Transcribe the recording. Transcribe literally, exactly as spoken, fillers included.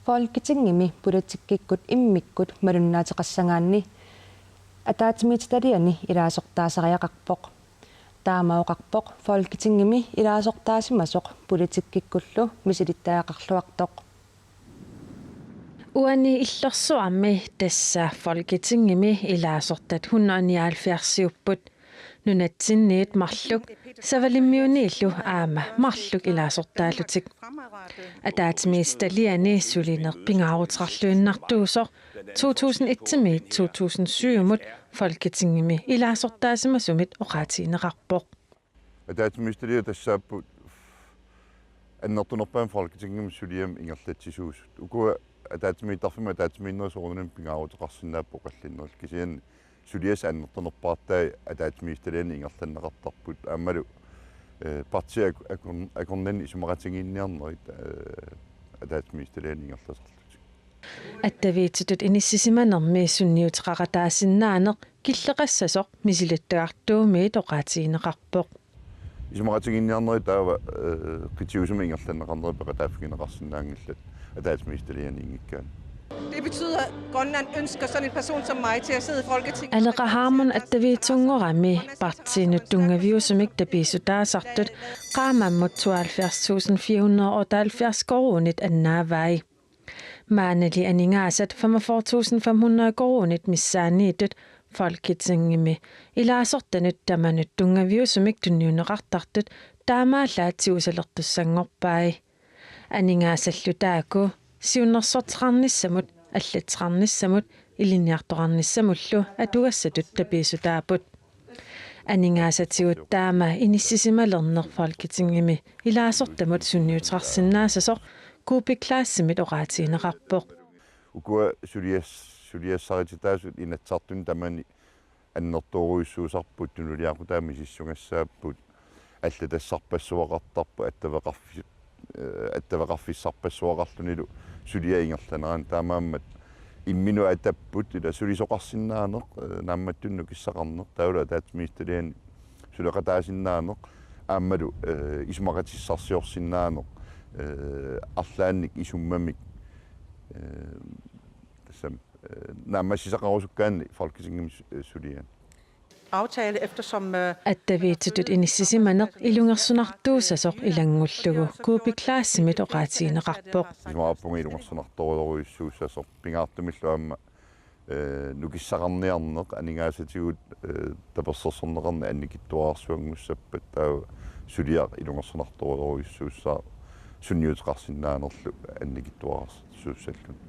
Folketingimi politikkikkut immikkut malunnaateqassagaanni ataatsimiititaliani ilaasortaasariaqarpoq. Taama oqarpoq Folketingimi ilaasortaasimasoq politikkikkullu misilittagaqarluartoq. Uani illorsuarmi tassa Folketingimi ilaasortat hundrede nioghalvfjerdsiupput. Nunatsinniit marluk, Savalimmiuniillu aamma marluk ilaasortaallutik. Ataatsimiititaliani sulineq pingaaruteqarluinnartuusoq to tusind et-imiit to tusind syv-imut Folketingimi ilaasortaasimasumit oqaatigineqarpoq. Ataatsimiititaliat tassaapput annertunerpaamik Folketingimi suliamik ingerlatsisuusut. Ukua ataatsimiittarfimmi ataatsimiinnerit soorunami pingaaruteqarsinnaapput oqallinnerillu. Kisianni suliassat annertunerpaartai ataatsimiititaliani ingerlanneqartarput. Aammalu, eh, partiit ak-, akun-, akornanni isumaqatigiinniarnerit, eh, ataatsimiititaliani ingerlasarlutik. Attaviitsutut inissisimanermi sunniuteqaqataasinnaaneq killeqassasoq misilittagartuumiit oqaatigineqarpoq. Isumaqatigiinniarnerit taava, eh, qitiusumik ingerlanneqarnerit peqataaffigineqarsinnaanngillat ataatsimiititaliani inngikkaanni. Det betyder, at Grønland ønsker sådan en person som mig til at sidde i Folketinget. Aleqa Hammond attaviitsunngorami partiinut tunngaviusumik tapiissutaasartut qaammammut tooghalvfjerds tusind fire hundrede og otteoghalvfjerds koruunit annaavai. Maanali aningaasat femogfyrre tusind fem hundrede koruunit missaanniittut Folketingimi ilaasortanut tamanut tunngaviusumik tunniunneqartartut taamaallaat tigusalertussanngorpai. Aningaasallu taakku siunnersorteqarnissamut, allatteqarnissamut, ilinniartoqarnissamullu atugassatut tapiissutaapput. Aningaasatigut taama inissisimalerneq Folketingimi ilaasortamut sunniuteqarsinnaassasoq Kuupik Kleistimit oqaatigineqarpoq. Ukua sulias-, suliassarititaasut Inatsisartuni tamani annertoorujussuusarput, tunuliaqutaat misissugassaapput, allatassarpassuaqartarput, attaveqarfi-, eh, attaveqarfissarpassuaqarlunilu suliap ingerlanerani. Taamaammat imminut atapput ila sulisoqarsinnaaneq, eh, naammattunik nukissaqarneq, taavalu ataatsimiititaliani suleqataasinnaaneq, aammalu, eh, isumaqatissarsiorsinnaaneq, eh, arlaannik isummamik, eh, tassami, eh, naammassisaqarusukkaanni Folketingimi su-, eh, suliaani. Aftale, eftersom, øh, Attaviitsutut inissisimaneq ilungersunartuussasoq ilanngullugu Kuupik Kleistimit oqaatigineqarpoq. Isumaqarpunga ilungersunartorujussuussasoq, pingaartumillu aamma, eh, nukissaqarniarneq, aningaasatigut, eh, tapersersorneqarneq annikitsuararsuanngussappat, taava suliaq ilungersunartorujussuussaaq sunniuteqarsinnaanerlu annikitsuararsuussalluni.